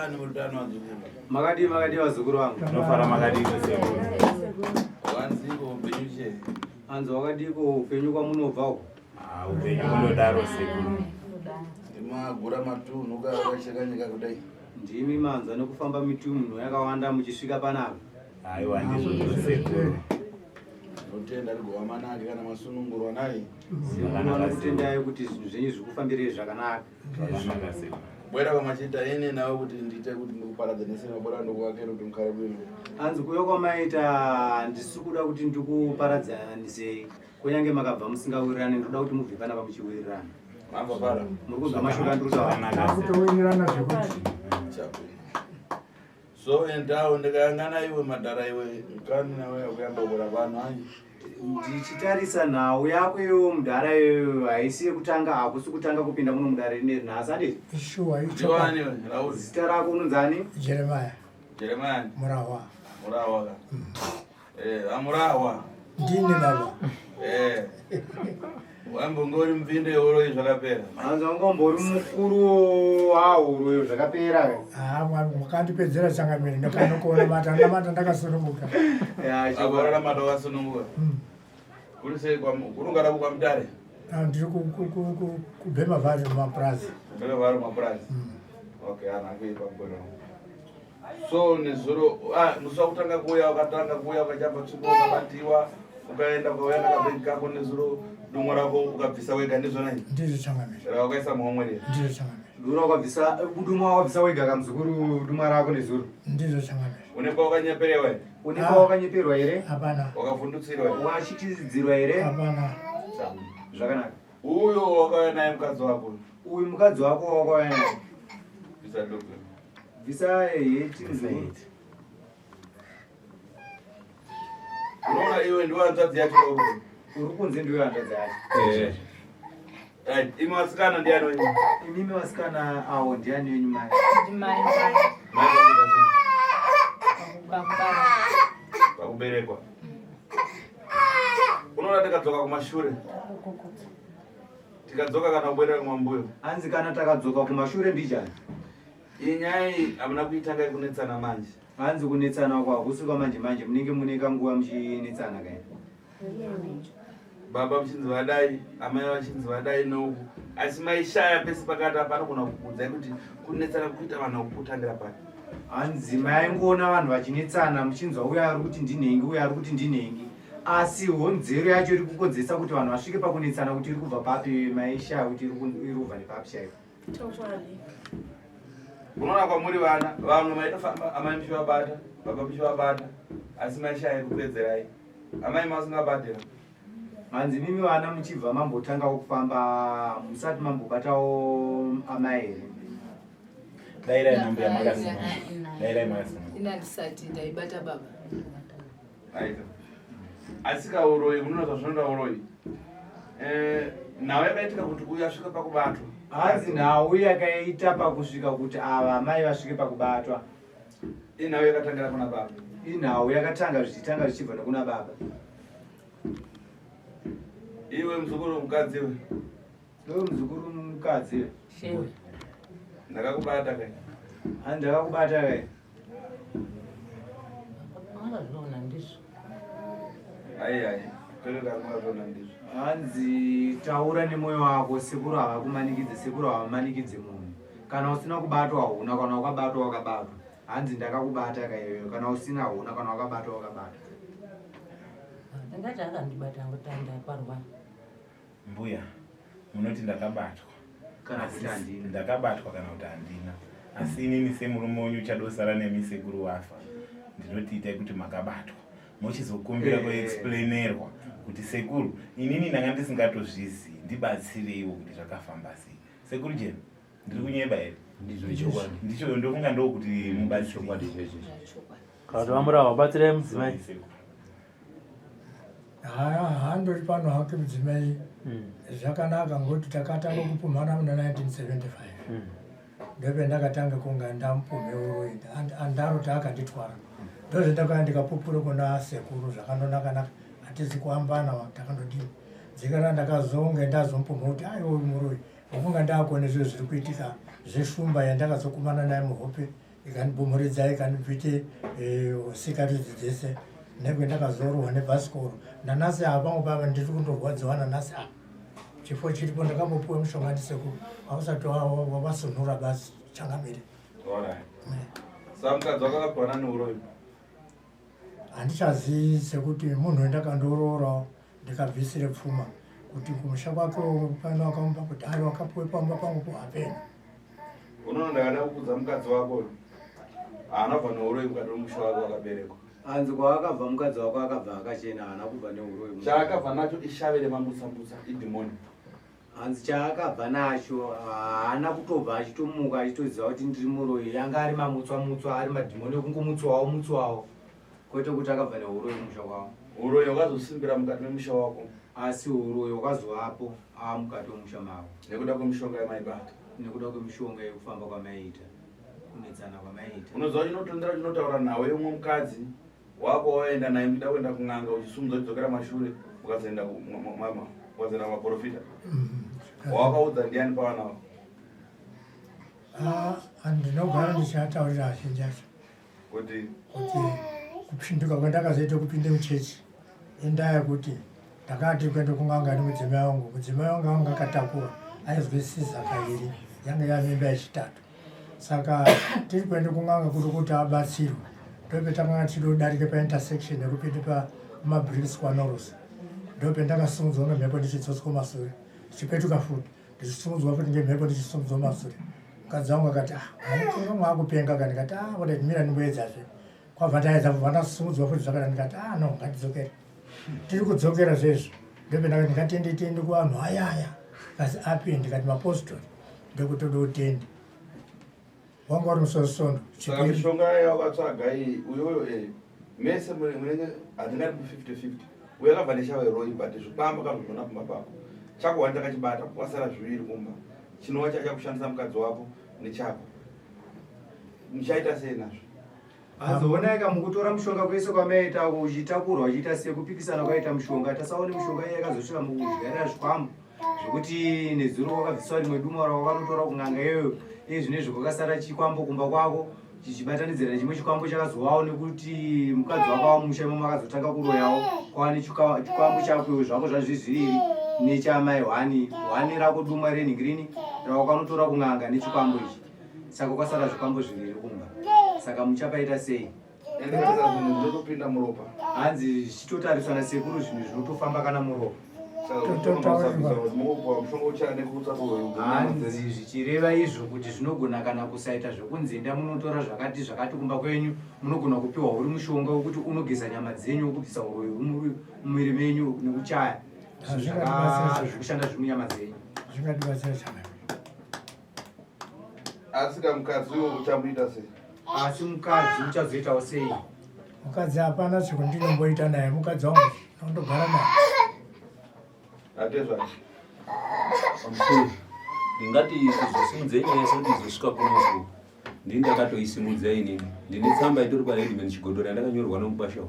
Murutani, murutani vazukuru. Makadii, makadii vazukuru vangu? Tinofara, makadii sekuru? Wanziko upenyu che. Anzi wakadiko upenyu kwamunobva uko? Ah, upenyu hunodaro sekuru. Ndimagura matunhu kakacheka nyika kudai. Ndimi manzwa nekufamba mitunhu yakawanda muchisvika panapa. Aiwa, ndizvo sekuru. Tinotenda rigova manake kana masunungurwa nai. Sekuru vanokutendai kuti zvinhu zvenyu zvikufambirei zvakanaka. Zvakanaka sekuru. Bwera kwamachiita ine nawe kuti ndiite kuti ndikuparadzanise mabora ndokuvakere kuti mukare bwino. Anzi kuuya kwamaita handisi kuda kuti ndikuparadzanisei, kunyange makabva musingawirirani, ndinoda kuti mubve panapa muchiwirirana. Mabva para. Muri kunzwa mashoko andiri kutaura? Zvakanaka sekuru. Takutowirirana zvekuti. Chakwina. So endawo ndikayangana iwe madhara iwe mkani nawe akuyamba kura vanhu ayi. Ndichitarisa nhau yako iwewo mudhara iyoyo haisi yekutanga, hakusi kutanga kupinda muno mudare rineri nhasi, handiti? Shuwa ichokwadi. Ndiwani iwe Raul. Zita rako unonzani? Jeremiah Jeremiah Murahwa. Murahwa ka. Eh, amurahwa. Ndini baba. Eh. Wambongori mupinde uroi zvakapera. Hanzi wangombori mukuru wauro zvakapera. Ah, Mwari makandipedzera changamire ndakanokuona mata ndamata ndakasununguka. Ya, chokwadi. Akorera mata wakasununguka. Kuri sei kurungara kwamutare? Ah, ndiri kubhema vhari mumapurazi. Kubhema vhari mumapurazi. Okay, ana kuipa mbona. So nezuro ah musi wakutanga kuuya wakatanga kuuya ukachamba tsvimbo ukabatiwa ukaenda ukauya nakabhegi kako nezuro dumwa rako ukabvisa wega, ndizvona izvi? Ndizvo changamire. Saka wakaisa muhomwe rero. Ndizvo changamire. Dura wakabvisa duma, wakabvisa wega kamuzukuru duma rako nezuro. Ndizvo changamire. Une kwawakanyeperewa here? Une kwawakanyeperwa here? Hapana. Wakavhundutsirwa here? Wachitizidzirwa here? Hapana. Zvakanaka. Uyo wakauya naye mukadzi wako. Uyu mukadzi wako wakauya naye. Bvisa dogo. Bvisa heti muzukuru. Unoona iwe ndiwe hanzvadzi yacho kauri. Uri kunze ndiwe hanzvadzi yacho. Eh. Right, imi vasikana ndiani wenyu? Imimi vasikana awo ndiani wenyu mai? Ndimai. Mai vakuita sei? Pakubara. Pakuberekwa. Unoona tikadzoka kumashure. Tikadzoka kana kubwerera kumambuyo. Hanzi kana takadzoka kumashure mbijana. Iyi nyaya iyi hamuna kuitanga yekunetsana manje. Hanzi kunetsana uko hakusi kwamanje manje, munenge mune kanguva muchinetsana kai. Baba muchinzi vadai, amai vachinzi vadai nouku. Asi maishaya pese pakati apa anogona kukuudzai kuti kunetsana kuita vanhu kukutangira pari. Hanzi maingoona vanhu vachinetsana muchinzwa uyo ari kuti ndinhengi, uyo ari kuti ndinhengi, asi honzero yacho iri kukonzeresa kuti vanhu vasvike pakunetsana kuti iri kubva papi maishaya kuti iri kubva nepapi chaipo. Chokwadi. Unoona kwamuri vana vamwe maitofamba amai muchivabata, baba muchivabata, asi maishaya yekupedzerai. Amai masingabatira. Hanzi mimi vana muchibva mambotangawo kufamba musati mambobatawo amai here? Dairai nambuya makasimba. Dairai makasimba. Ina ndisati ndaibata baba. Aita. Asi kauroyi unoona zvazvinoda uroyi. Eh, nhau yakaitika kuti uyu asvika pakubatwa. Hanzi nhau yakaita pakusvika kuti ava amai vasvike pakubatwa. Inhau yakatangira kuna baba. Inhau yakatanga zvichitanga zvichibva nekuna baba. Iwe muzukuru mukadzi iwe. Iwe muzukuru mukadzi iwe. Shewe. Ndakakubata kai. Hanzi ndakakubata kai. Makazviona ndizvo. Ai ai. Kwete ndakazviona ndizvo. Hanzi taura nemwoyo wako, sekuru havakumanikidze, sekuru havamanikidze munhu. Kana usina kubatwa hauna, kana wakabatwa wakabatwa. Hanzi ndakakubata kaiwewe, kana usina hauna, kana wakabatwa wakabatwa. Ndingati akandibata ngotanda parwa. Mbuya, munoti ndakabatwa. Kana kuti handina. Ndakabatwa kana kuti handina. Asi inini semurume wenyu uchadosara nemi sekuru wafa. Ndinoti itai kuti makabatwa. Mochizokumbira kuexplainerwa kuti sekuru inini ndanga ndisingatozvizivi, ndibatsireiwo kuti zvakafamba sei. Sekuru Jena, ndiri kunyeba here? Ndizvo chokwadi. Ndicho ndofunga ndokuti mubatsirike. Chokwadi chaicho. Chokwadi. Kana kuti vamurawa batsirai mudzimai. Sekuru. Handori pano hake mudzimai zvakanaka ngokuti takatanga kupumhana muna 1975. Ndopendakatanga kunga ndamupumhe uroyi andaro taakanditwara. Ndozvendakauya ndikapupura kuna sekuru zvakandonaka-naka, hatizi kuambana takandodini. Dzikana ndakazonge ndazomupumha kuti aiwa uyu muroyi, ngokunga ndakuone zviro zviri kuitika zveshumba yandakazokumana naye muhope. Ikandibhomhoredza ikandibvite eh, sikarudzi dzese nekuti ndakazorohwa nebhasikoro nanasi apa pangu pava ndiri kundorwadziwa nanasi apa chifo chiripo ndakambopiwa mushonga ndisekuru hausati wavasunhura basi changamire. Saka mukadzi wako akapiwa nani uroyi? Handichazivi sekuti munhu wendakandoroorawo ndikabvisire pfuma kuti kumusha kwake pano wakamupa kuti ari wakapuwe pamba pangu po hapena. Unoona ndakada kukudza mukadzi wako uyu. Haana kubva neuroyi mukati wemusha wake wakaberekwa. Hanzi kwaakabva mukadzi wako akabva akachena haana kubva neuroyi. Chaakabva nacho ishave remambutsa-mbutsa idhimoni. Hanzi chaakabva nacho haana kutobva achitomuka achitoziva kuti ndiri muroyi anga ari mamutswa mutswa ari madhimoni ekungomutswawo mutswawo kwete kuti akabva neuroyi kumusha kwavo. Uroyi hwakazosimbira mukati memusha wako. Asi uroyi hwakazovapo ava mukati wemusha mavo. Nekuda kwemishonga yamaibata. Nekuda kwemishonga yekufamba kwamaiita kunetsana kwamaiita. Unoziva chinotondera chinotaura nhau yeumwe mukadzi wako waenda naye muchida kuenda kun'anga uchisumudza uchidzokera mashure ukazoenda ukazoenda kumaporofita wawakaudza ndiani pavana vako? Ah, ndinogara ndichiataurira azhinji acho kuti kuti kupinduka kwandakazoita kupinde muchechi indaa yekuti ndakati kuenda kun'anga nemudzimai wangu mudzimai wangu anga akatakura aizwisisa kairi yanga yamimba yechitatu saka tiri kuenda kun'anga kuri kuti abatsirwe ndopetakanga tichidodarike paintersection yekupinde pamabriks kwanoros ndopendakasimudzwa ngemhepo ndichidzoswa masure ndichipetuka futi ndichisumudzwa futi ngemhepo ndichisumudzwa masure mukadzi wangu akati ah mwakupenga ka ndikati ah oda mira ndimboedzazve kwabva ndaedza kubva ndasumudzwa futi zvakada ndikati ah no ngatidzokere tiri kudzokera zvezvo ndopendakati ndikatende tende kuvanhu ayaya kasi api ndikati mapostori ndokutoda utende wanga uri musi wesondo saka mishonga yawakatsvaga iyi uyoyo eh, mese munenge hatingati ku 50 50 uyo akabva neshava yeroyi but zvikwambo kazvozvona kumba pako chako wani takachibata kwasara zviviri kumba chinova chachakushandisa mukadzi wako nechako muchaita sei nazvo Azoonai ka mukutora mushonga kwese kwamaita uko uchitakurwa uchiita sei kupikisana kwaita mushonga tasaone mushonga iye yakazosvika mukudyarira zvikwambo zvekuti nezuro wakabviswa rimwe duma rawakanotora kun'anga iyoyo iye zvinezvi kwakasara chikwambo kumba kwako chichibatanidzira nechimwe chikwambo chakazovawo nekuti mukadzi wako wamusha imomo akazotanga kuroyawo kwava nechikwambo chako zvako zvazvizviviri nechamai hwani hwani rako duma renhingirini rawakanotora kun'anga nechikwambo ichi saka kwasara zvikwambo zviviri kumba saka muchapaita sei zvinotopinda muropa hanzi zvichitotariswa nasekuru zvinhu zvinotofamba kana muropa hanzi zvichireva izvo kuti zvinogona kana kusaita zvekunzi enda munotora zvakati zvakati kumba kwenyu munogona kupiwa uri mushonga wekuti unogeza nyama dzenyu wokubvisa uroyi mumuviri menyu nekuchaya zvikushanda zviri munyama dzenyu zvingatibatsira chakadii Asi ka mukadzi uyo uchamuita sei? Asi mukadzi uchazoitawo sei? Mukadzi hapana chekundinomboita naye mukadzi wangu ndondogara naye. Atezva. Pamusoro. Ndingati kuzosimudza nyaya sekuti izosvika kunoku ndini ndakatoisimudza inini ndine tsamba itori kwaheadman chigodora yandakanyorerwa nomukwasha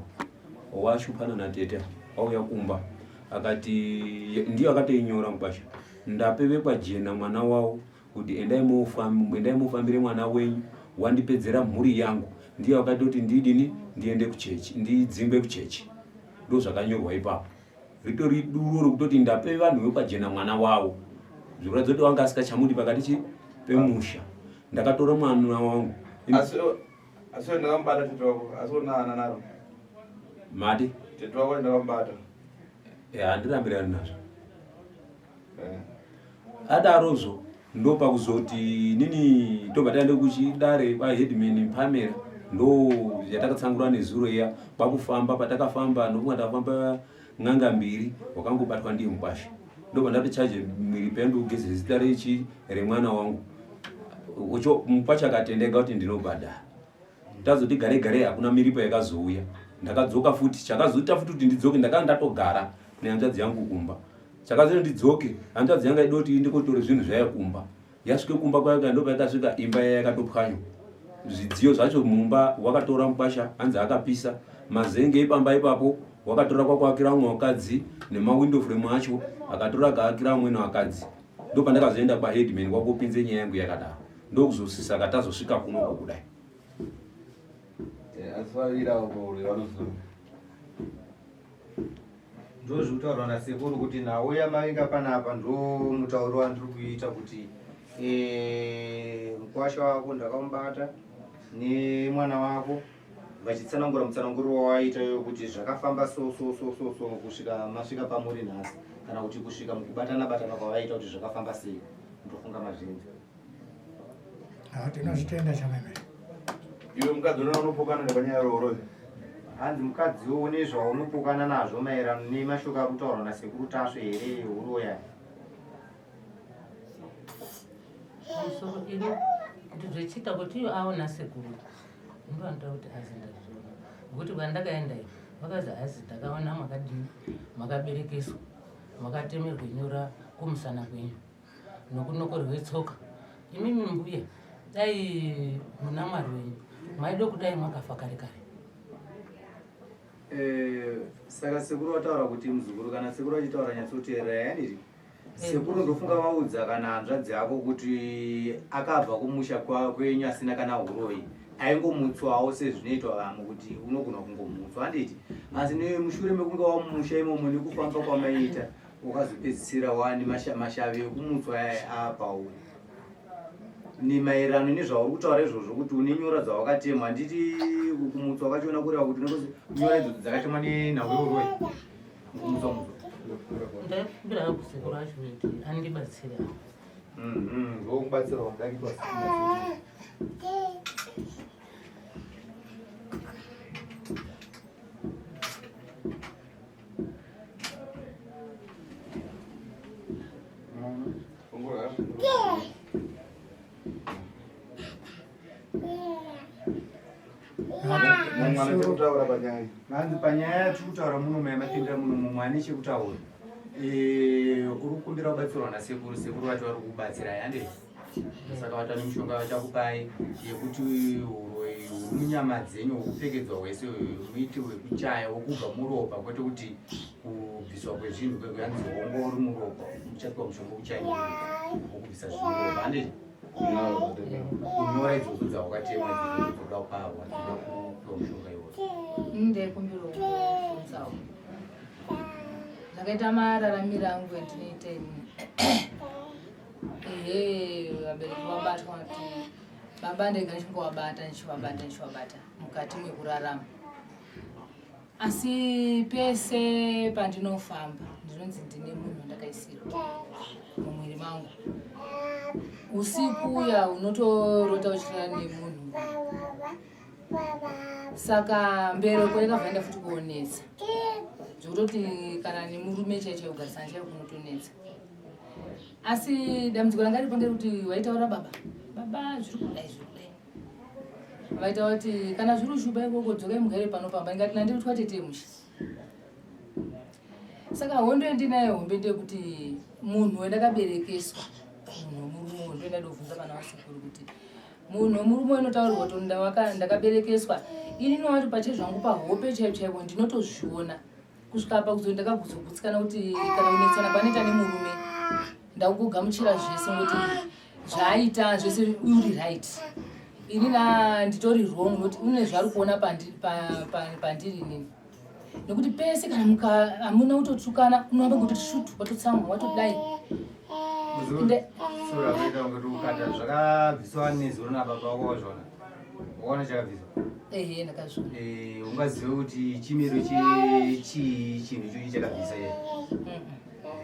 washupana natete auya kumba akati ndiyo akatoinyora mukwasha Ndape vekwajena mwana wavo kuti endai mofam, endai mofambire mwana wenyu wandipedzera mhuri yangu ndiye wakatoti ndidini ndiende kuchechi ndidzingwe kuchechi ndozvakanyorwa ipapo ritori duro rokutoti ndape vanhu vekwajena mwana wavo zvikuratidza kuti wanga asikachamudi pakati chi pemusha ndakatora mwana wangu asi asi ndakamubata tete wako asi unaana naro mati tete wako ndakamubata handirambirani nazvo eh. adarozvo ndopakuzoti nini tobva taenda kuchidare kwaheadman pamela ndo yatakatsanangura nezuro iya kwakufamba patakafamba ndokunga tafamba n'anga mbiri wakangobatwa ndiye mukwasha ndobva ndatochaje miri paya ndokugeza zita rechi remwana wangu ucho mukwasha akatendeka kuti ndinobhadhara tazoti gare gare hakuna miripo yakazouya ndakadzoka futi chakazoita futi kuti ndidzoke ndakanga ndatogara nehanzvadzi yangu kumba chakazoita ndidzoke hanzvadzi yanga ida kuti ndikotore zvinhu zvayo kumba yasvike kumba kwayo kaya ndopayakasvika imba yaya yakatopwanywa zvidziyo zvacho mumba wakatora mukwasha hanzi akapisa mazenge epamba ipapo wakatora kwakuakira vamwe vakadzi nemawindow frame acho akatora akaakira vamweni vakadzi ndopandakazoenda kwaheadman kwakopinze nyaya yangu yakadaro ndokuzosisaka tazosvika kunoko kudai. Asi vaviri avo pauri vanozova. Ndozvikutaurwa nasekuru kuti nhau yamavinga panapa ndo mutauro wandiri kuita kuti eh, mukwasha wako ndakamubata nemwana wako vachitsanangura mutsananguriro wawaita iyoyo kuti zvakafamba so so so so so kusvika masvika pamuri nhasi kana kuti kusvika mukubatana batana kwavaita kuti zvakafamba sei ndofunga mazvinzi. Ah, tinozvitenda chameme. Iwe mukadzi unoona unopokana nepanyaya yerooro. Hanzi mukadzi iwe une zvaunopokana nazvo maererano nemashoko ari kutaurwa nasekuru Tasvu here uroya? Pamusoro ini kuti zvechiita kuti iyo aona sekuru ndovanoda kuti azi ndazviona ngokuti kwandakaenda iyo vakazi azi ndakaona makadini makaberekeswa makatemerwa nyora kumusana kwenyu nokunokorwe tsoka imimi mbuya dai muna mwari wenyu maida kudai mwakafa kare kare. Eh, saka sekuru vataura kuti muzukuru kana sekuru vachitaura nyatsoteerera yaniri sekuru ndofunga vaudza kana hanzvadzi yako kuti akabva kumusha kwenyu asina kana huroyi aingomutswawo sezvinoitwa vamwe kuti unogona kungomutswa handiti asi mushure mekunge wamumusha imomo nekufamba kwamaita Wakazopedzisira wani mashavi ekumutswa aya apauri nemaererano nezvauri kutaura izvozvo kuti une nyora dzawakatemwa handiti kumutswa kwachona kureva kuti nyora idzodzo dzakatemwa nenhau yeuroi kumutswa mutswa ndaikumbira kusekuru acho kuti andibatsira ndokubatsira wamudakiwa. Hanzi panyaya yatiri kutaura muno mayamapindira muno mumwe ane chekutaura uri kukumbira kubatsirwa nasekuru sekuru vacho vari kukubatsirai handei saka vatani mishonga vachakupai yekuti uroyi huri munyama dzenyu hwekupfekedzwa hwese muite hwekuchaya wokubva muropa kwete kuti kubviswa kwezvinhu kwekuyanzi hongo uri muropa muchapiwa mushonga wekuchaya wokubvisa zvinhu muropa handei kunyora idzodzo dzawakatemwa idzodzo dzoda kuparwa dzoda kupiwa mushonga iwoyo. Ndaikumbira kubvunzawo zvakaita mararamiro angu andinoita ini. Ehe, vabereki vabatwa kuti baba ndega ndichingovabata ndichivabata ndichivabata mukati mekurarama asi pese pandinofamba ndinonzi ndine munhu wandakaisirwa mumwiri mangu usiku uya unotorota uchirara nemunhu saka mbereko yakabva enda futi kuonetsa zvekutoti kana nemurume chaicho kugarisana chaiko kunotonetsa Asi dambudziko ranga riripo nderekuti waitaura baba baba zviri kudai zviri kudai vaitaura kuti kana zviri ushuba ikoko dzokai mugare pano pamba ingati nandiri kutwa tete musha saka hondo yandinayo hombe ndeyekuti munhu wendakaberekeswa munhu wemurume uyu ndoenda ndobvunza vana vasekuru kuti munhu wemurume unotaurirwa kuti ndakaberekeswa ini nowati pachezvangu pahope chaipo chaipo ndinotozviona kusvika apa kuzo ndakaguzogutsikana kuti kana kunetsana kwanoita nemurume ndakugogamuchira zvese ngokuti zvaaita zvese uri right ini na nditori wrong nokuti une zvaari kuona pandiri inini nekuti pese kana muka hamuna kutotukana unoamba kutoti shutu watotsamwa watodai zvakabviswa nezuro nababa wako wazvona Wakaona chakabviswa? Ehe, ndakazviona. Eh, ungazive kuti chimiro chechii chinhu ichochi chakabvisa here?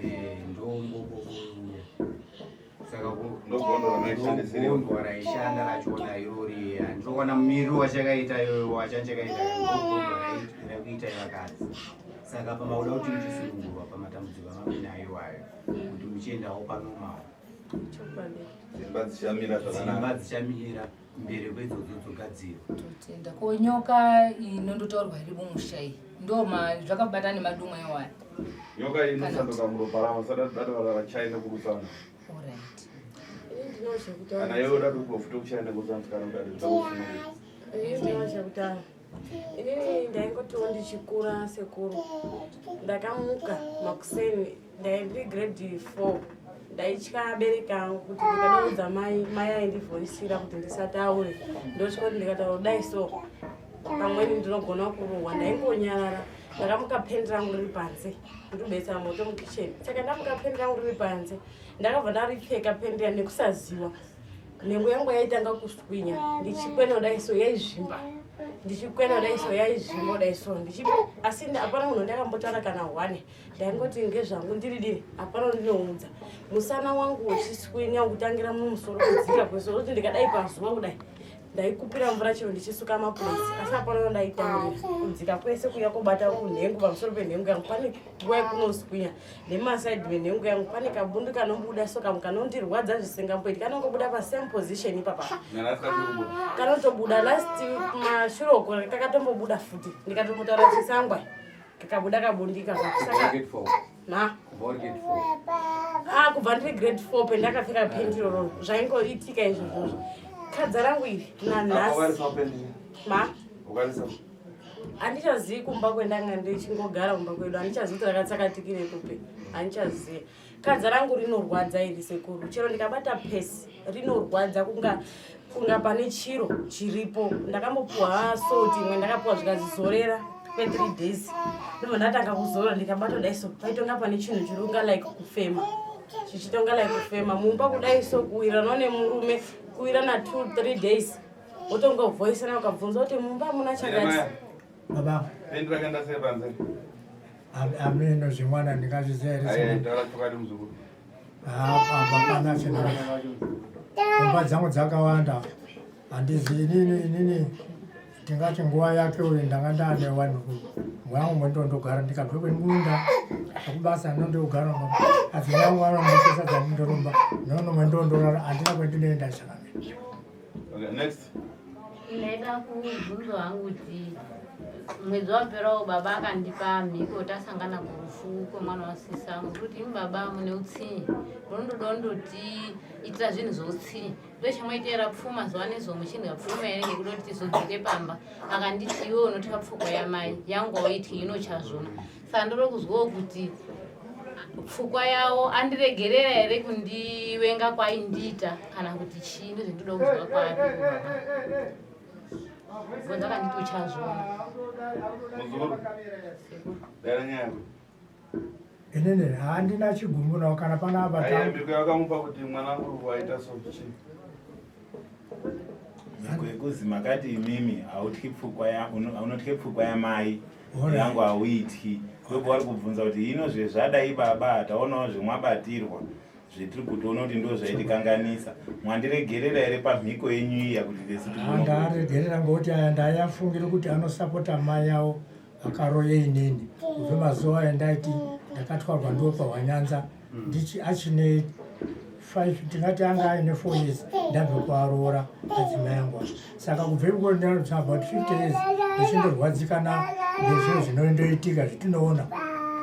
Eh, ndombokuuya. Saka ndogondo raishanda rachona irori ndinoona mumiriro wachakaita iyoyo wachanchakaita ndogondo raikuita vakadzi. Saka pamakuda kuti muchisunungurwa pamatambudziko amaminayo iwayo kuti muchiendawo panomawo. Dzimba dzichamira zvakanaka. Dzimba dzichamira mbereko idzodzo dzogadzirwa. Totenda. Ko nyoka inondotaurwa iri mumusha iyi ndo zvakabatana nemadumwa iwaya. Nyoka iyi inosanduka muropa ravo sada data vachai nekurutsana. Alright. Kana iwe uda kufuta kuchai nekurutsana kana uda kusununguka. Ini ndinozvekutaura. Inini ndaingotiwo ndichikura sekuru ndakamuka makuseni ndaindiri grade 4 ndaitya abereki angu kuti ndikadaudza mai mai aindivhoisira kuti ndisataure ndotya kuti ndikataura kudai so. Pamweni ndinogona kurohwa, ndaingonyarara. Ndakamuka pendi rangu riri panze, ndobetsa moto mukitchen. Saka ndamuka pendi rangu riri panze, ndakabva ndaripfeka pendi riya nekusaziwa. Nhengo yangu yaitanga kuswinya, ndichikwena kudai so yaizvimba. Ndichikwena kudai so yaizvimba kudai so. Ndichi asi hapana munhu ndakambotaura kana one. Ndaingoti ngezvangu ndiri diri, hapana ndinoudza. Musana wangu uchiswinya kutangira mumusoro kudzika kwese, kuti ndikadai pazuva kudai. Ndaikupira mvura chero ndichisuka mapuresi, asi hapana ndaitaurira. Kudzika kwese kuya kobata kunhengo, pamusoro penhengo yangu pane nguva yekunoswinya. Nemasaidi menhengo yangu pane kabundu kanobuda so kamwe kanondirwadza zvisingamboiti, kanongobuda pa same position ipapa. Kanotobuda last mashure uko kakatombobuda futi, ndikatombotaura chisangwa kakabuda kabundika saka na ah kubva ndiri grade 4 pendakapfeka pendi iroro zvaingoitika izvozvozvo. Kadza rangu iri nanhasi ma handichazivi kumba kwendanga ndichingogara kumba kwedu, handichazivi kuti rakatsakatikire kupi, handichazivi. Kadza rangu rinorwadza iri sekuru, chero ndikabata pesi rinorwadza kunga kunga pane chiro chiripo. Ndakambopuwa salt imwe, ndakapuwa zvikazizorera kwe 3 days, ndobva ndatanga kuzora, ndikabata kudai so paitonga pane chinhu chiri kunga like kufema, chichitonga like kufema mumba kudai so. Kuwirana nemurume, kuwirana 2 3 days wotongovhoisana, ukabvunza kuti mumba hamuna chakati. Baba. Pendi rakaenda sei panze? Ameno zvemwana ndingazviziva here? Aye, taura chokwadi muzukuru. Hapana chinhu. Mumba dzangu dzakawanda. Handizi inini inini tingati nguva yake uyu ndanga ndaane vanhu mwangu mwendondogara ndikabve kwemunda akubasa ndondogara adzimai angu vanondipesa dzandindorumba nono mwendondorara handina kwendinoenda chakamira. Okay, next. Ndaida kubvunzwa hangu kuti mwedzi waperawo baba akandipa mhiko tasangana kurufu kwemwana wasisi angu, kuti imi baba mune utsinye, munondoda kundotiitira zvinhu zvoutsinye, ndochamaitira pfuma zuva nezuva muchindya pfuma here ngekuda kuti tizodzoke pamba. Akanditi iwe unotya pfukwa yamai yangu auityi inochazvona. Saka ndoda kuzwawo kuti pfukwa yavo andiregerera here kundivenga kwaindiita kana kuti chii, ndozvendinoda kuzwa kwaari baba. Because akanditi uchazvona. Muzukuru. Dara nyaya yako. Inini handina chigumbu nawo kana panapa. Aye, mbiko yakamupa kuti mwana wangu waita so chii? Mhiko yekuzi makati imimi hautyi pfukwa ya unotye pfukwa yamai Alright. yangu hauityi. Ndipo vari kubvunza kuti hino zvezvadai baba taonawo zvemwabatirwa zvetiri kutoona kuti ndo zvaitikanganisa. Mwandiregerera here pamhiko yenyu iya kuti tesu tigone kuti Ndaregerera ngokuti aya ndaiafungire kuti anosapota mai avo akaroye inini. Kubve mazuva aya ndaiti ndakatwarwa ndo pahwanyanza ndichi achine 5 tingati anga aine 4 years ndabve kuaroora adzimai angu aya. Saka kubve ikoko ndinoti about 50 years ndichindorwadzikana ngezvinhu zvinondoitika zvatinoona.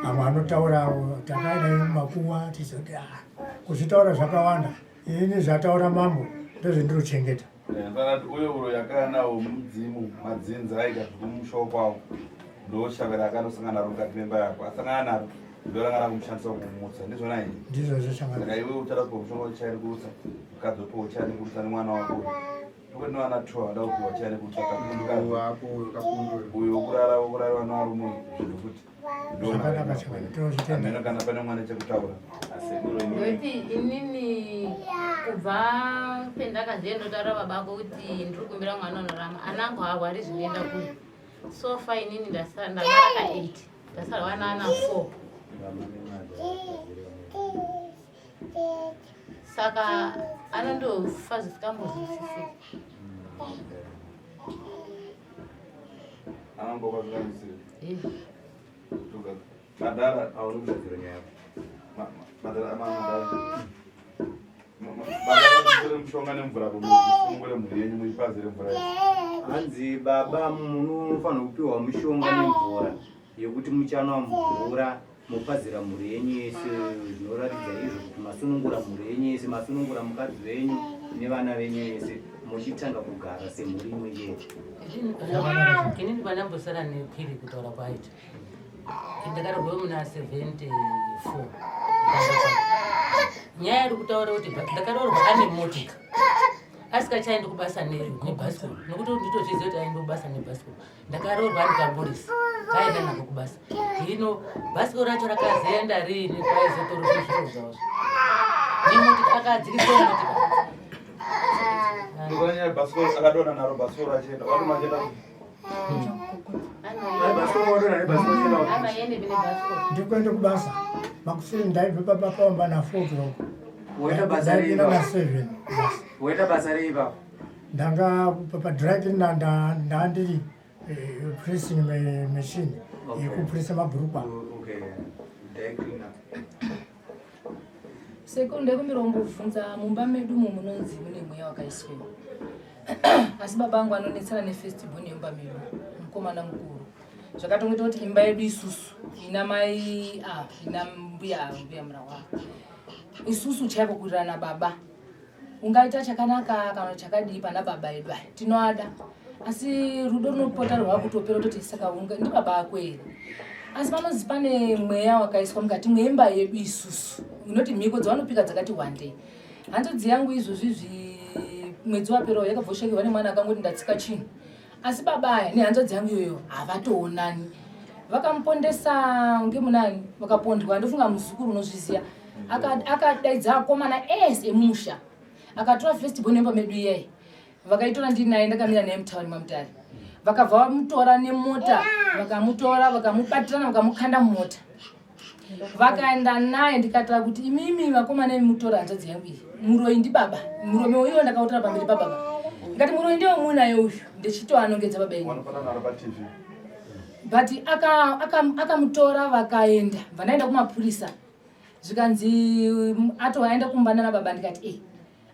Amwe anotaura takaenda mumakuwa tichizoti ah, kuzvitaura zvakawanda. Ini zvataura mambo ndozvendinochengeta. Saka uyo uro yakanawo mudzimu madzinza aita zvekumusha kwawo ndoshavera akanosangana naro mukati memba yako asangana naro ndoranga rakumushandisa kumutsa ndizvona here? Ndizvozvo changana. Saka iwe uchada kupiwa mushonga wechairi kurutsa mukadzi wopiwa chairi kurutsa nemwana wako uyu. Tokuti nevana two vada kupiwa chairi kurutsa kapundu wako uyo kapundu uyu wokurara wokurara vana varume uyu zvinhu futi. Zvakanaka changana, tinozvitenda. Ameno kana pane mwana chekutaura. Asekuru inini Ngokuti inini kubva pendakaziva ndotaura babako kuti ndiri kumbira mwana unorama anangu haarwari zvinoenda kure. So far inini ndabara ka 8 ndasarwa nana 4. Saka anondofa zvisikambozwisisiki. Anongofa zvikamisiri. Eh. Madhara auri kugadzira nyaya yako. Madhara madhara. Madhara mushonga nemvura musunungure mhuri yenyu muipazire mvura iyi. Hanzi baba munofanira kupiwa mushonga nemvura yekuti muchanwa mvura mopazira mhuri yenyu yese, zvinoratidza izvo kuti masunungura mhuri yenyu yese, masunungura mukadzi wenyu nevana venyu vese, muchitanga kugara semhuri imwe chete. Inini pandambosara nepiri kutaura kwaita ndakarerwa muna 74 nyaya iri kutaura kuti ndakaroorwa ane motika. Asikachaendi kubasa nebhasikoro nokuti nditozviziva kuti aende kubasa nebhasikoro. Ndakaroorwa ndikamborisa kaenda nako kubasa. Hino bhasikoro racho rakazoenda riini kwaizotorwa zviro zvavo nemotika akadzikiswa motika. Ndikuona bhasikoro akadonha naro bhasikoro achienda. Wadonha achienda. Ndikuenda kubasa makuseni ndaibva pamba pamba na 4 o'clock. Woita basa rei Ndaipinda na ipapo? 7 kubasa. Woita basa rei ipapo? Ndanga padry cleaner ndandiri pressing machine yekupressa mabhurukwa. Okay. Dry cleaner. Sekuru, ndaikumbira kumbobvunza mumba medu umu munonzi mune mweya wakaiswewo, asi baba vangu anonetsana nefirst born yemumba medu, mukomana mukuru. Zvakatongoita kuti imba yedu isusu ina mai ina mbuya, mbuya Murawa, isusu chaiko kuwirirana baba ungaita chakanaka kana chakadii pana baba edu aya tinoada, asi rudo runopota rwakutopera kutoti saka unga ndi baba ako here? Asi panonzi pane mweya wakaiswa mukati mwemba yedu isusu unoti mhiko dzavanopika dzakati wandei. Hanzvadzi yangu izvozvi izvi mwedzi waperawo yakabvoshakiwa nemwana akangoti ndatsika chinhu, asi baba aya nehanzvadzi yangu iyoyo havatoonani. Vakamupondesa ngemunani, vakapondwa. Ndofunga muzukuru unozviziya. Akadaidza akomana ese emusha, akatora first born yemba medu iyayi, vakaitora. Ndiri naye, ndakamira naye mutauni maMutare. Vakabva vamutora nemota, vakamutora, vakamubatirana, vakamukanda mumota, vakaenda naye. Ndikataura kuti imimi vakomana imi mutora hanzvadzi yangu iyi, muroyi ndibaba. Murume uyo ndakautora pamberi pababa, ndikati muroyi ndiyo munaye uyu, ndichitoanongedza baba enyu. Wanopata naro paTV. But akamutora vakaenda, bva ndaenda kumapurisa, zvikanzi atoaenda kumba nana baba. Ndikati e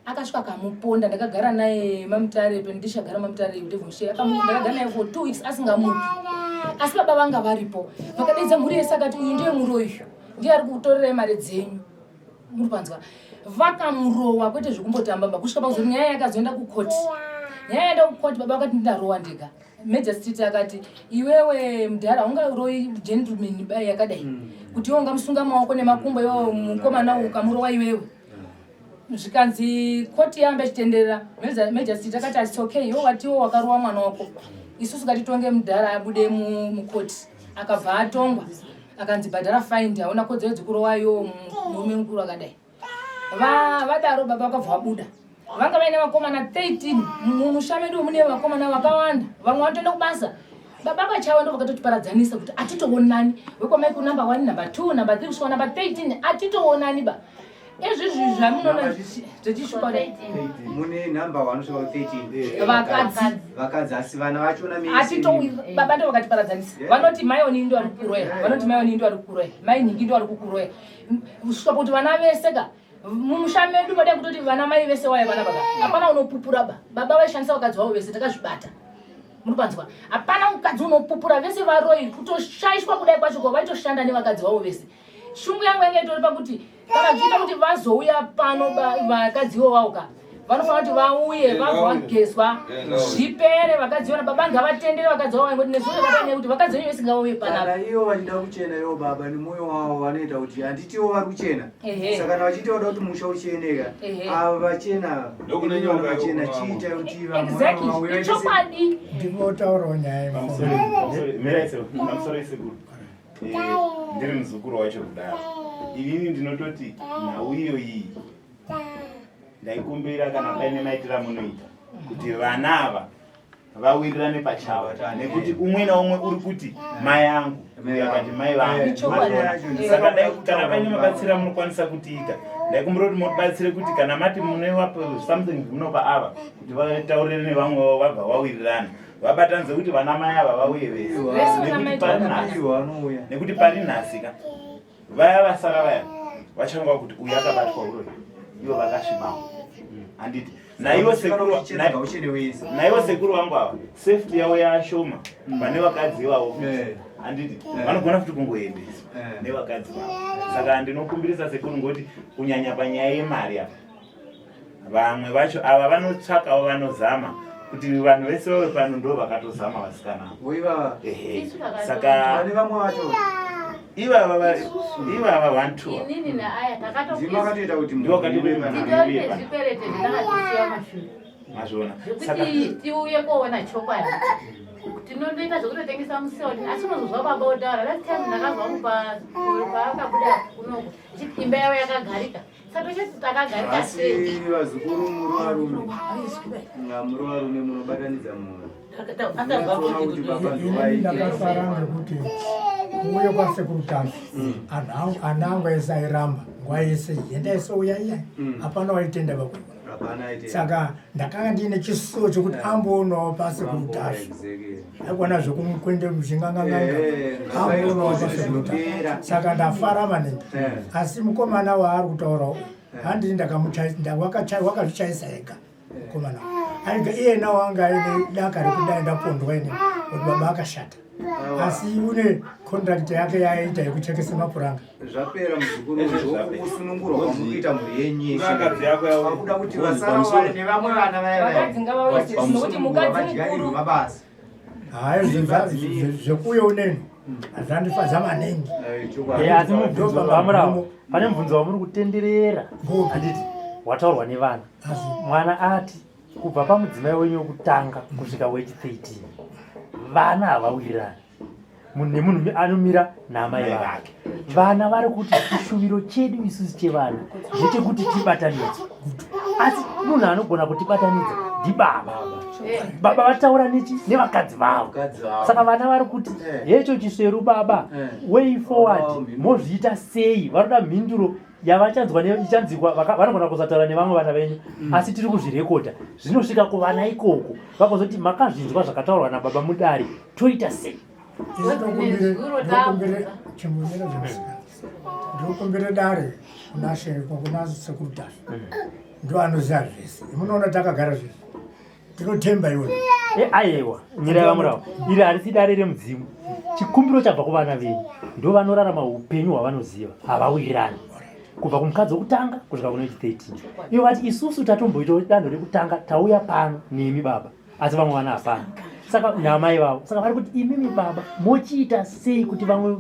akasvika akamuponda. Ndakagara naye maMutare, ndichagara maMutare Devonshire. Ndakagara naye for 2 weeks asingamuki, asi baba vanga varipo. Vakadaidza mhuri yese, akati uyu ndiye muroyi, ndiye ari kutorerai mari dzenyu. Muri panzwa, vakamurowa kwete zvekumbotamba ba, kusvika pakuzoti nyaya yakazoenda kukoti. Nyaya yaenda kukoti, baba vakati ndarowa ndega. Magistrate akati iwewe mudhara ungaroi gentleman bai yakadai kuti iwe ungamusunga maoko nemakumbo, iwewe mukomana ukamurowa iwewe? Zvikanzi koti yamba ichitenderera, magistrate akati it's okay, iwe watiwo wakarowa mwana wako, isusu ngatitonge mudhara abude mukoti. Akabva atongwa, akanzi bhadhara fine, hauna kodzero dzekurowa iwo murume mukuru akadai. Vadaro baba vakabva vabuda. Vanga vaine vakomana 13 mumusha medu, mune vakomana vakawanda, vamwe vanotoenda kubasa. Baba vachavo ndo vakatotiparadzanisa kuti atitoonani, wekwamai kunumber 1, number 2, number 3 kusvika number 13 atitoonani ba. Izvizvi zvamunoona zvechishupa kudai. Mune number 1 kusvika ku 13? Vakadzi. Vakadzi, asi vana vachona mese? Atito baba ndo vakatiparadzanisa. Vanoti mai oni ndo ari kukuroya, vanoti mai oni ndo ari kukuroya, mai nhingi ndo ari kukuroya, kusvika kuti vana vese ka mumusha medu madai kutoti vana mai vese waya vana baba hapana unopupura ba. Baba vaishandisa vakadzi vavo vese, takazvibata. Muri panzwa, hapana mukadzi unopupura, vese varoi. Kutoshaishwa kudai kwacho kwa vaitoshanda nevakadzi vavo vese. Shungu yangu yange itori pakuti kana zvichiita kuti vazouya pano vakadzi ivo vauka vanofanira kuti vauye vabva vagezwa zvipere. Vakadzi vona baba ngavatendere vakadzi vavo ngoti nezuro vakanyaya kuti vakadzi venyu vese ngavauye panapa. Kana ivo vachida kuchena, ivo baba nemwoyo wavo vanoita kuti handitiwo vari kuchena. Saka kana vachiita kuda kuti musha ucheneka, ava vachena, Ndokune imi nyoka vanhu vachena, yokurama. chiita kuti Exactly, ichokwadi. Ndikotaurawo nyaya Pamusoro isekuru, ndiri muzukuru wacho kudaro, inini ndinototi nhau iyo iyi ndaikumbira kana paine maitira munoita kuti vana ava vawirirane pachavo, nekuti umwe naumwe uri kuti mai angu, uyu akati mai vangu. Ichokwadi. Saka dai kana paine mabatsiro amunokwanisa kutiita, ndaikumbira kuti mubatsire kuti kana mati munevapa something munopa ava kuti vataurire nevamwe vavo, vabva vawirirana, vabatanidze kuti vana mai ava vauye vese. Vese vana mai Nekuti pari nhasi, vanouya. nekuti pari nhasi ka vaya vasara vaya vachangwa kuti uyu akabatwa uroyi, ivo vakasvibawo, handiti? Naivo sekuru, Uchene wese. naivo sekuru vangu ava, safety yavo yashoma pane vakadzi ivavo futi. Handiti vanogona futi kungoendeswa nevakadzi vavo? Saka ndinokumbirisa sekuru, ngoti kunyanya panyaya yemari apa, vamwe vacho ava vanotsvakawo, vanozama kuti vanhu vese vave pano, ndo vakatozama vasikana. Voivava? Ehe. Isu takato- Saka Vane vamwe vacho? ivava one two. Inini naaya Ndima akatoita kuti Ndiwo akatoita kuti titori nezvikwerete zvatakazisiya mashure. Mazviona. Zvekuti tiuye koona chokwadi. Tinondoita zvekutotengesa musiwo asi unozozwa baba otaura last time ndakazwa kupa paakabuda kunoku ichiti imba yavo yakagarika. Saka tochati takagarika sei? Asi vazukuru muri varume. Nga muri varume munobatanidza mhuri. Inini ndakafara ngekuti kuuya kwasekuru Tasvu mm. anhu ana angu ese airamba nguva yese yenda isouya iya mm. hapana waitenda vakuiona saka ndakanga ndiine chisuwo chekuti amboonawo pasekuru Tasvu aikona zvekumukwende muchinganganganga eh, amboonawo pasekuru Tasvu saka ndafara maningi eh. asi mukomana waari kutaurawo handii ndakamuchawakazvichaisa ega mukomana aiga iyena wanga aine daka rekudai ndapondwa ini kuti baba akashata asi une contract yake yaaita yekuchekesa mapuranga zvapera muzukuru zvokusunungurwa kwamukuita mhuri yenyu yesekuda kuti vasara nevamwe vana vayavaadyarirwe mabasa hayi zvekuuya uneni zvandifadza maningi eh, asi mubvunzo vamurawo pane mubvunzo wamuri kutenderera handiti wataurwa nevana mwana ati kubva pamudzimai wenyu wekutanga kusvika wechi 13 vana havawirirani munhu nemunhu anomira naamai vake vana vari kuti chishuviro chedu isusu chevana ndechekuti tibatanidzwe asi munhu anogona kutibatanidza ndibaba baba vataura nechi nevakadzi vavo saka vana vari kuti eh. hecho chisveru baba eh. way forward mozviita sei varoda mhinduro yavachanzwa ichanzikwa vanogona kusataura nevamwe vana venyu mm. asi tiri kuzvirekodha zvinosvika kuvana ikoko vakozoti makazvinzwa zvakataurwa nababa mudare toita sei ndinokumbire dare kuna sheko kuna sekuru tasvu mm. ndo anoziva zvese munoona takagara zvese tinotemba iwe eh, ayewa nyira vamurawo iri harisi dare remudzimu chikumbiro chabva kuvana venyu ndo vanorarama upenyu hwavanoziva havawirirani kubva kumukadzi wekutanga kusvika kune wechi 13 ivo vati isusu tatomboita danho rekutanga tauya pano nemi baba asi vamwe vana hapana saka namai vavo saka vari kuti imimi baba mochiita sei kuti vamwe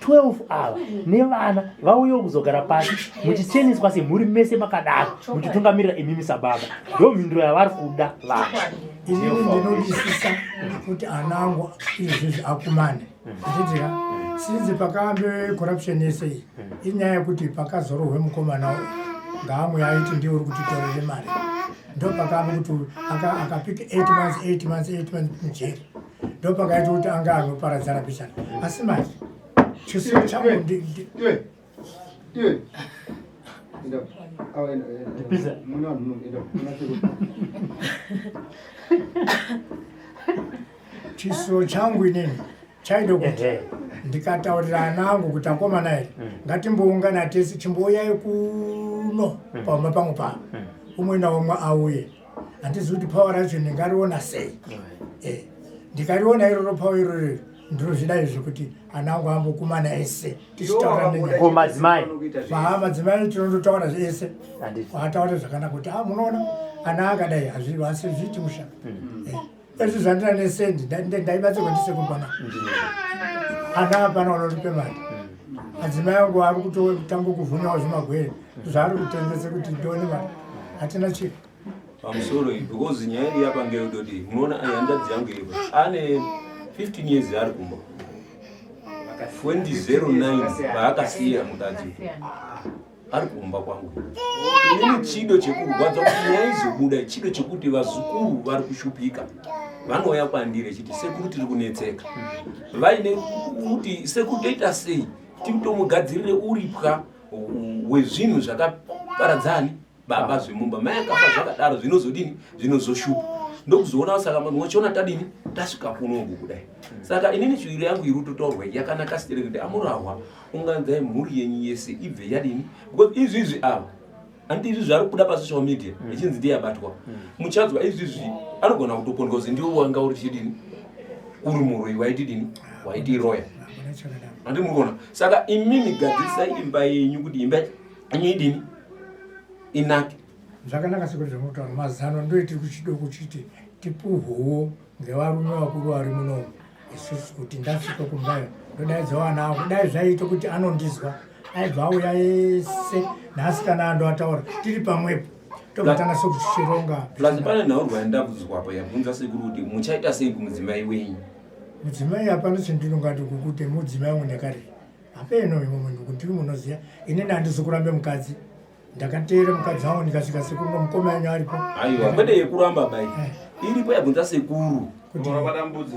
12 ava nevana vauyewo kuzogara pasi muchicheneswa semhuri mese makadaro muchitungamirira imimi sababa ndo mhinduro yavari kuda vana inini ndinodisisa kuti ana angu izvizvi akumane ndichitika sinzi pakaambe corruption yese iyi inyaya yekuti pakazorohwe mukomana ngaamwe aiti ndiye uri kutitorere mari ndopakaambe kuti akapika 8 months 8 months 8 months mujeri ndopakaita kuti anga anoparadzana pichana asi manje chisuo changu chisuo changu inini chaida kuti ndikataurira ana angu kuti akomana here mm. ngatimboungana tese chimbouyai kuno mm. pamwe pamwe pano mm. umwe naumwe auye handizivi kuti power racho ndingariona sei eh, ndikariona iroro power iroro ndinozvida izvi kuti ana angu ambokumana ese tichitaura ko madzimai haa madzimai tinondotaura ese ataura zvakanaka kuti a ah, munoona ana akadai hazvisi zviiti musha eh, ezvi zvandina nesendi ndaibatsirwa ndisekuru pana ana apana unondipe mari madzimai angu ari kutotanga kuvhunawo zvimagwere zvaari kutengese kuti ndione mari hatina chiro pamusoro iyi because nyaya iri apa ngeyototi munoona hanzvadzi yangu iripo ane 15 years ari kumba 2009 paakasiya mukadzi ari kumba kwangu inini chido chekurwadza kuti nyaya izobuda chido chekuti vazukuru vari kushupika vanouya kwandiri echiti sekuru tiri kunetseka vaine kuti sekuru toita sei tikutomugadzirire uripwa hwezvinhu zvakaparadzani baba zvemumba mai akafa zvakadaro zvinozodini zvinozoshupa ndokuzoona saka mochiona tadini tasvika kunoku kudai saka inini shuviro yangu iri kutotaurwa yakanaka sitere kuti amurahwa unganzai mhuri yenyu yese ibve yadini because izvizvi ava anditi izvizvi ari kubuda pasocial media mm. ichinzi ndiye abatwa mm. muchanzwa izvizvi anogona kutopondwa kuzi ndiwo wanga uri chidini uri muroyi waitidini waitiroya andi muri kuona saka imimi gadzirisai imba yenyu kuti imba yenyu idini inake zvakanaka sekuti zvamutaura mazano ndoitiri kuchido kuchiti tipuhwewo ngevarume vakuru vari munomu isusu kuti ndasvika kumbayo ndodaidza vana angu dai zvaiita kuti anondizwa aibva auya ese nhasi kana ando ataura tiri pamwepo Tobva tanase kuchironga. Plus pane nhaurwa yandabvunzwa apa yabvunza sekuru kuti muchaita sei kumudzimai wenyu. Mudzimai hapana chandinongati kukuti mudzimai wangu ndakari. Hapeno imwe munhu kuti munoziva inini handizi kurambe mukadzi. Ndakateera mukadzi wangu ndikasvika sekuru nomukoma yenyu aripo. Aiwa kwete yekuramba bai. Eh. Iripo yabvunza sekuru. Kuti mbudzi.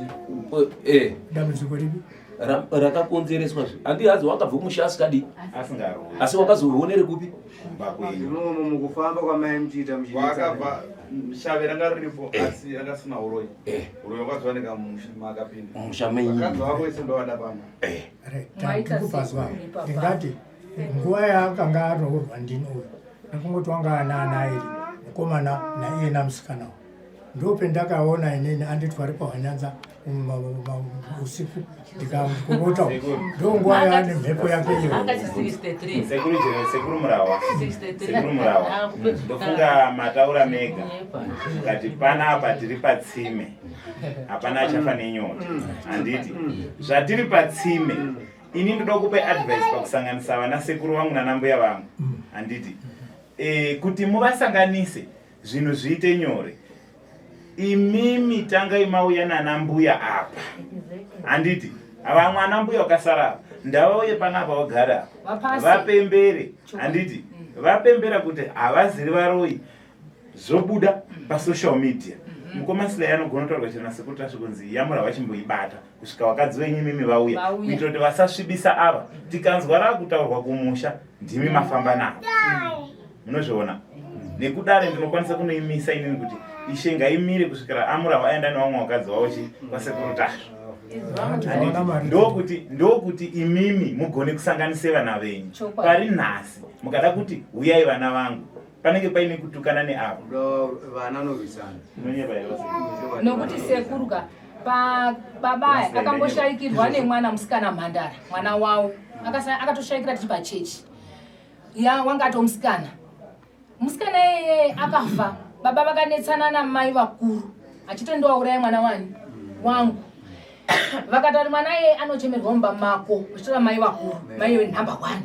Eh. Dambudziko ripi? Rakakonzereswa zve. Andi hazi wakabva kumusha asikadi. Asingarovi. Asi wakazoonere kupi? Kumba kwenyu. Imomo mukufamba kwamai muchiita muchiita. Wakabva shave ranga riripo eh. asi ranga risina uroyi. Eh. Uroyi wakazowanika mumusha maakapinda. Musha menyu. Vakadzi vako vese ndovada pano. Eh. Right. Ndingati nguva yaakanga aroorwa ndini uyu ndakangoti wanga ana ana airi mukomana naiye namusikana uyu ndopendakaona inini anditwari pahwanyanza usiku ndikakurota ndonguva yaane mhepo yake iyo sekuru murawa sekuru murawa ndofunga mataura mega kati panapa tiri patsime hapana achafa nenyota handiti zvatiri patsime ini ndoda kupa advice pakusanganisa vana sekuru vangu nana mbuya vangu handiti e, kuti muvasanganise zvinhu zviite nyore imimi tangai mauya nana mbuya apa handiti vamwe ana mbuya vakasara apa ndavauye panapa vagara apa vapembere handiti mm. vapembera kuti havaziri varoyi zvobuda pasocial media mm-hmm. mukoma silai anogona kutaurwa chero nasekuru tasvi kunzi yamura vachimboibata kusvika vakadzi venyu imimi vauya kuitira kuti vasasvibisa ava tikanzwa rakutaurwa kumusha ndimi mafamba navo munozviona nekudare ndinokwanisa kunoimisa inini kuti ishe ngaimire kusvikira amura vaenda nevamwe vakadzi vavo chi kwasekuru tasvi ndokuti ndokuti imimi mugone kusanganise vana venyu pari nhasi mukada kuti huyai vana vangu panenge paine kutukana neavo vana norwisana nokuti sekuru ka baba akamboshaikirwa nemwana musikana mhandara mwana wavo akatoshaikira tiri pachechi ya wanga ato musikana musikana iyeye akafa baba vakanetsana namai vakuru achito ndowauraya mwana wani wangu vakati mwana iye anochemerwa mumba mako vachitora mai vakuru mai iwe number one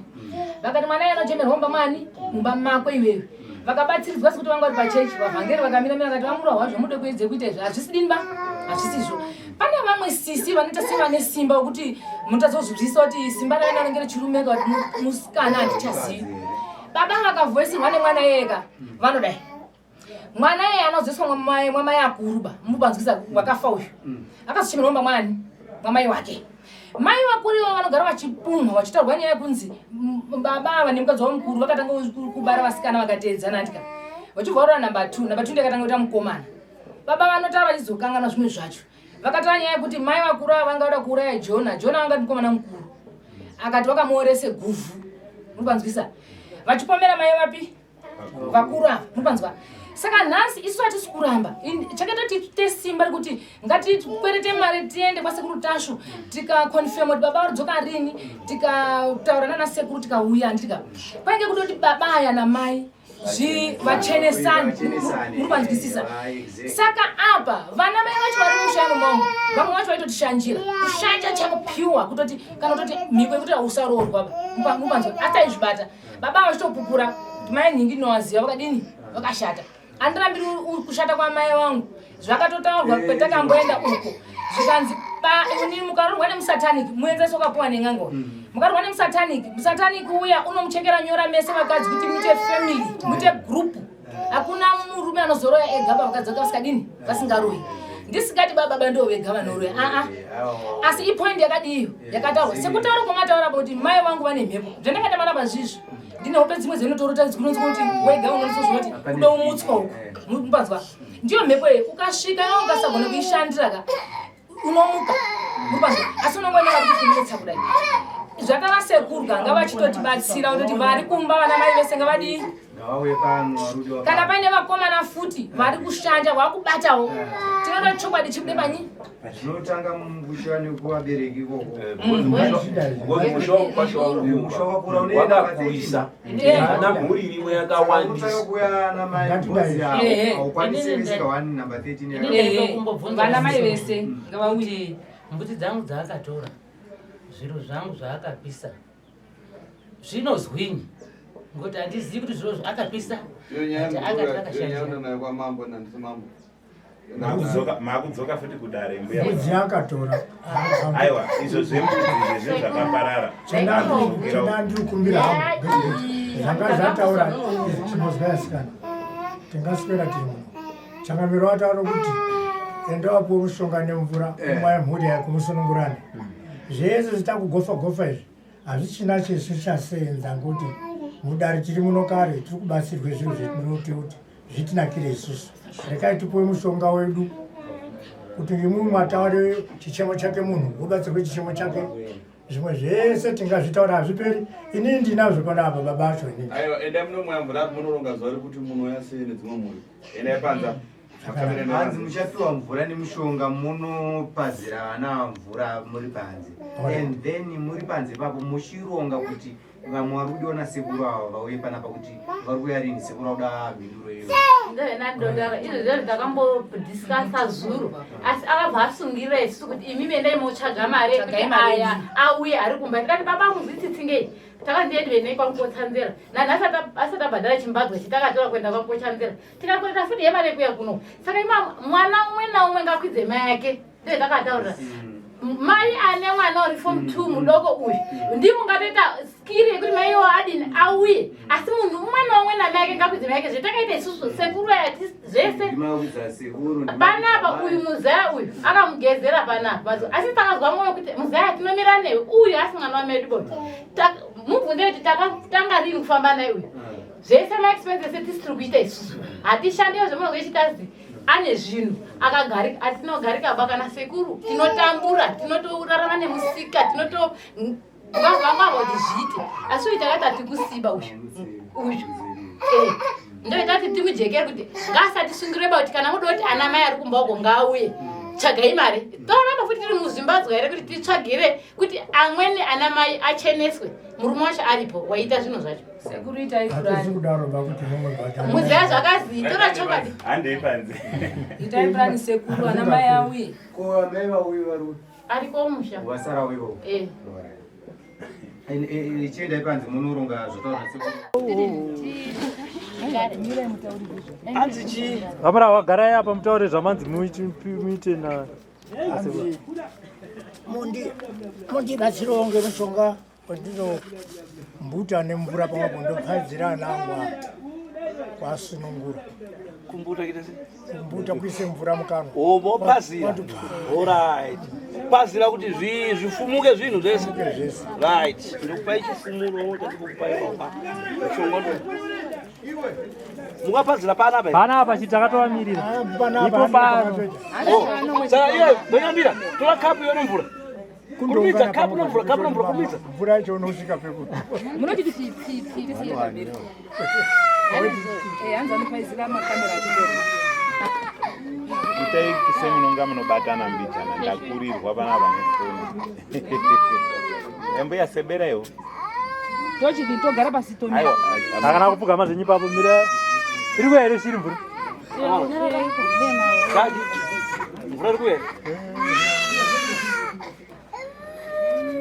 vakati mwana iye anochemerwa mumba mani mumba mako iwewe vakabatsiridzwa sekuti vanga vari pachechi vavhangeri vakamira mira vakati vamura hwazvo mude kuedze kuita izvi hazvisidini ba hazvisizvo pane vamwe sisi vanoita sevane simba wekuti munotadza kuzvibvisa kuti simba raina ringe richirume ka kuti musikana handichazivi baba vakavhoisirwa nemwana yega vanodai mwana iye anozoiswa mwamai akuru ba mubanzwisa wakafa uyu mm. akazochemerwa mba mwani mwamai wake mai vakuru ivo vanogara vachipumha vachitaurwa nyaya yekunzi baba ava nemukadzi wavo mukuru vakatanga kubara vasikana vakateedzana andika vachibva varora number two number two ndakatanga kuita mukomana baba vanotaura vachizokanganwa zvimwe zvacho vakataura nyaya yekuti mai vakuru ava vanga vada kuuraya jona jona vanga mukomana mukuru akati vakamuorese guvhu muri kwanzwisa vachipomera mai vapi vakuru ava mupanzwa saka nhasi isu hatisi kuramba chakaita tiite simba rekuti ngatikwerete mari tiende kwasekuru tashu tikakonfirma kuti baba varidzoka rini tikataura nana sekuru tikauya handitika kwainge kutoti baba aya namai vachenesani muri kwanzwisisa saka apa vana mai vacho vari musha imomo vamwe vacho vaitotishanjira kushanja chako pure kutoti kana kutoti mhiko yekuti usaroorwa mupanzwa asi taizvibata baba vachitopupura kuti mai nhingi ndinovaziva vakadini vakashata andirambiri kushata kwamai vangu zvakatotaurwa eh, kwetakamboenda uko zvikanzi ini mukarorwa nemusatanic muenzaniso wakapuwa nen'anga mm. mukarorwa nemusatanic musatanic uya unomuchekera nyora mese vakadzi kuti muite family muite group hakuna murume anozoroya ega pavakadzi vake vasikadini vasingaroyi ndisikati bababa ndo vega vanoroya aa asi ipoint yakadiyo yakataurwa sekutaura kwamataura kuti mai vangu vane mhepo zvandakatamana pazvizvi ndine hope dzimwe dzinotorota dzinonzi kuti wega unonisozwa kuti kudomutswa uku mupanzwa ndiyo mhepo iyi ukasvika ukasagona kuishandira ka unomuka muripanzwa asi unongoenda varikukunetsa kudai zvakava sekuru ka ngavachitotibatsira kutoti vari kumba vana mai vese ngavadii kana paine vakomana futi vari kushanja vakubatawo tinoda chokwadi chibude panyi zvinotanga mumusha nekuvabereki ikoko eh, musha wakura wakakurisa ana mhuri irimo yakawandisa vana mai vese ngavauye mbudzi dzangu dzaakatora zviro zvangu zvaakapisa zvinozwinyi Ngokuti handizivi kuti zvirozvo akapisa. Iyo nyaya Kuti akati iyo akashandira. nyaya unonayo kwamambo nandisi mambo. Makudzoka makudzoka futi kudare mbuya. Mbudzi yakatora. Aiwa izvo zvembudzi izvo zvakaparara. Chandandiri kumbira hangu ngechekuti zvanga zvataura tinozwa yasikana tingaswera tiri muno. Changamiro wataura kuti enda wapuwe mushonga nemvura umwaye mhuri yako musunungurane. Zvese zvitakugofa gofa izvi hazvichina chesu chasenza ngokuti mudare tiri muno kare tiri kubatsirwe zviro zvetinoti kuti zvitinakire isusu. Rekai tipuwe mushonga wedu kuti imwe mataure chichemo chake munhu wobatsirwe chichemo chake zvimwe zvese tingazvitaura hazviperi inini ndinazvo panapa baba acho inini. Aiwa endai munomwa mvura munoronga zuva rekuti munouya sei nedzimwe mhuri. Endai panza. Hanzi muchapiwa mvura nemushonga munopazira vana mvura muri panze and then muri panze ipapo muchironga kuti vamwe vari kudiwa nasekuru ava vauye panapa kuti vari kuuya rini sekuru akuda mhinduro iyo. Ndoenandodaro izvo zvezvo takambodiscasa zuro asi akabva asungirira isusu kuti imi endai motsvaga mari yekuti Tsvagai mari aya auye ari kumba ndikati baba muzvitsitsingei takandiendwe nei kwamukotsanzera nanhasi asati abhadhara chimbadzwa chitakatora kuenda kwamukotsanzera tikakoreta futi yemari yekuya kuno saka ima mwana umwe naumwe ngakwidze mai yake ndoetakataurira mai ane mwana uri form 2 mudoko uyu ndimungatoita skiri yekuti mai iwo adini auye asi munhu umwe naumwe namai yake ngakwidze mai yake zvetakaita isusu sekuru aya zvese Ndimakwidza sekuru panapa uyu muzaya uyu akamugezera panapa asi takazwa mwoyo kuti muzaya tinomira newe uyu asi mwana wamedu bo mubvunze kuti takatanga rini kufamba naye uyu zvese maexpenses etisi tiri kuita isusu hatishandiwo zvemunhu wechitazi ane zvinhu akagarika atinogarika ba kana sekuru tinotambura tinotorarama nemusika tinoto vavangava kuti zviite asi uyu takati hatikusiba uyu uyu Eh, ndoitati timujekere kuti ngaasatisungire ba kuti kana muda kuti ana mai ari kumba uko ngaauye tsvagai mari toramba futi tiri muzimbadzwa here kuti titsvagire kuti amweni ana mai acheneswe murume wacho aripo waita zvinhu zvacho Sekuru itai Hatizi purani. kudaro ba kuti mumwe bhadhara. muziya zvakazi tora chokwadi Handei panze. Itai purani sekuru ana mai auye. Ko amai vauye vari ariko musha vasara ivo. Eh. Chiendai panze munoronga zvataura sekuru. Hanzi chii? Vamura wagarai apa mutaure zvamanzi muite na Hanzi mundibatsirewo ngemushonga wandino nemvura pamwepo ndopfaidzira ana angu apa kwasunungura. Kumbuta kuita sei? Kumbuta kuise mvura mukanwa. Oh, mopazira. Alright. Pazira kuti zvifumuke zvinhu zvese. Right. Ndikupai chifumuro chandikupai baba. Mushonga ndo. Mukapazira panapa. Panapa chi takatovamirira. Ipo pano. Oh, saka iwe ndonyambira tora kapu iyo nemvura. Kurumidza kapu nemvura, kapu nemvura kurumidza. Mvura yacho unosvika pekuti. Munoti kuti tsi tsi tsi pamberi. Eh, hanzi anopaizira makamera achitora. Itai semunonga munobatana mbijana ndakurirwa panapa nefoni. Mbuya sebera iwo. Tochidini togara pasi tomira. Aiwa. Hakana kupfugama zvenyu ipapo mira. Iri kuya here shiri mvura? Kadi. Mvura iri kuya.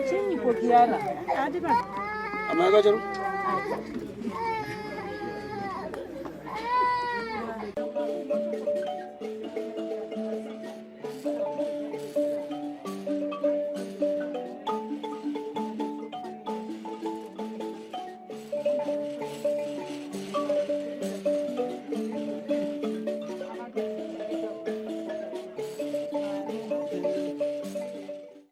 Chinyi ko Kiara? Amai kacharu.